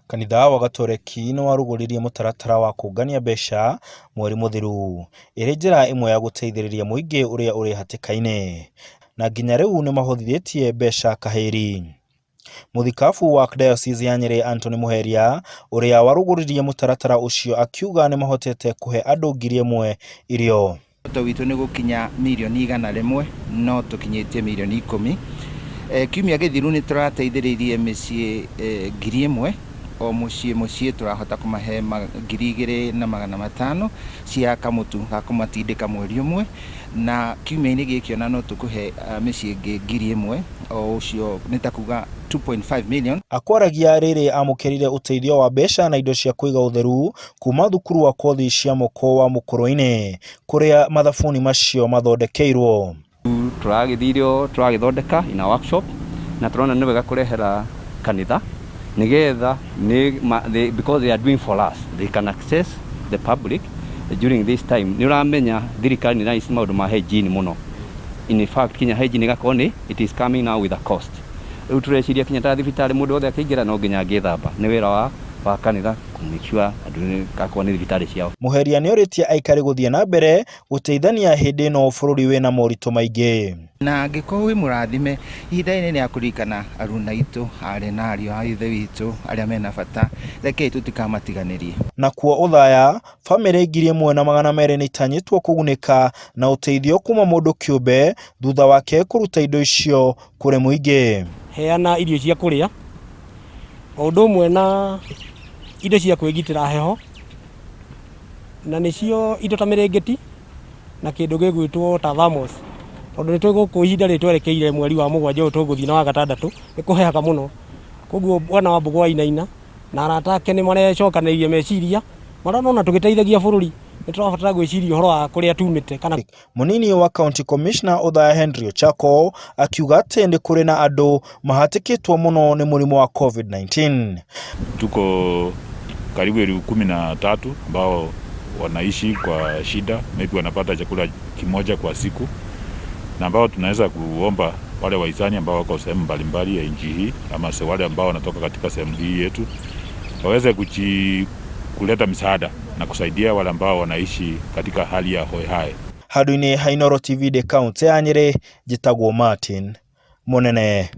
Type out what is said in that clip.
Kanitha wa Gatoreki nĩ warugũririe mũtaratara wa kũngania mbeca mweri mũthiru ĩrĩ njĩra ĩmwe ya gũteithĩrĩria mũingĩ ũrĩa ũrĩ hatĩka-inĩ, na nginya rĩu nĩ mahothithĩtie mbeca kahĩri. Mũthikabu wa Archdiocese ya Nyĩrĩ Anthony Muheria ũrĩa warugũririe mũtaratara ũcio akiuga nĩ mahotete kũhe andũ 1,000 irio. Muoroto witũ nĩ gũkinya mirioni 100 no tũkinyĩtie mirioni 10. Kiumia gĩthiru nĩ tũrateithĩrĩirie mĩciĩ 1,000, o mũciĩ mũciĩ tũrahota kũmahe 2,500 cia kamũtu ga kũmatindĩka mweri ũmwe, na kiumia-inĩ gĩkĩ ona no tũkũhe mĩciĩ ĩngĩ 1,000, o ũcio nĩ ta kuga 2.5 million. Akwaragia rĩrĩ amũkĩrire ũteithio wa mbeca na indo cia kũiga ũtheru kuma thukuru wa kothi cia moko wa Mũkũrwe-inĩ kũrĩa mathabuni macio mathondekeirwo. Tũragĩthire tũragĩthondeka in a workshop na tũrona nĩ wega kũrehera kanitha nĩgetha nĩ because they are doing for us, they can access the public during this time. Nĩ ũramenya thirikari nĩ ĩraici maũndũ ma hygiene mũno, in fact kinya hygiene ĩgakorwo nĩ it is coming now with a cost. Rĩu tũreciria kinya ta thibitarĩ mũndũ wothe akĩingĩra no nginya angĩthamba, nĩ wĩra wa kanitha kũ make sure andũ akorwo nĩ thibitarĩ ciao. Mũheria nĩorĩtie aikari gũthiĩ na mbere gũteithania hĩndĩ ĩno bũrũri wĩna moritũ maingĩ. Na angĩkorwo wĩ mũrathime, ihinda rĩrĩ nĩ rĩa kũririkana aruna aitũ, aarĩ na ariũ a Ithe witũ arĩa mena bata, rekei tũtikamatiganĩrie. Nakuo Othaya, bamĩrĩ 1,200 nĩitanyĩtwo kũgunĩka na ũteithio kuma mũndũ kĩũmbe thutha wake kũruta indo icio kũrĩ mũingĩ. Heana irio cia kũrĩa, o ũndũ ũmwe na indo cia kwĩgitĩra heho, na nĩcio indo ta mĩrĩngĩti na kĩndũ gĩgwĩtwo ta thermos, tondũ nĩ tũĩ gũkũ ihinda rĩrĩ twerekeire mweri wa mũgwanja ũyũ tũgũthiĩ na wa gatandatũ, nĩ kũhehaga mũno, koguo bwana Wambũgũ Wainaina na arata ake nĩ marecokanĩrĩria meciria, marona ona tũgĩteithagia bũrũri nĩ tũrabatara gwĩciria ũhoro wa kũrĩa tumĩte kana. Mũnini wa County Commissioner Othaya Henry Ochako akiuga atĩ nĩ kũrĩ na andũ mahatĩkĩtwo mũno nĩ mũrimũ wa COVID-19. Tuko karibu 13,000 ambao wanaishi kwa shida, maybe wanapata chakula kimoja kwa siku, na ambao tunaweza kuomba wale wahisani ambao wako sehemu mbalimbali ya nchi hii ama wale ambao wanatoka katika sehemu hii yetu waweze kuleta msaada na kusaidia wale ambao wanaishi katika hali ya hoihai. Handũ-inĩ ha Inooro TV ndĩ kaũntĩ ya Nyĩrĩ, njĩtagwo Martin Mũnene.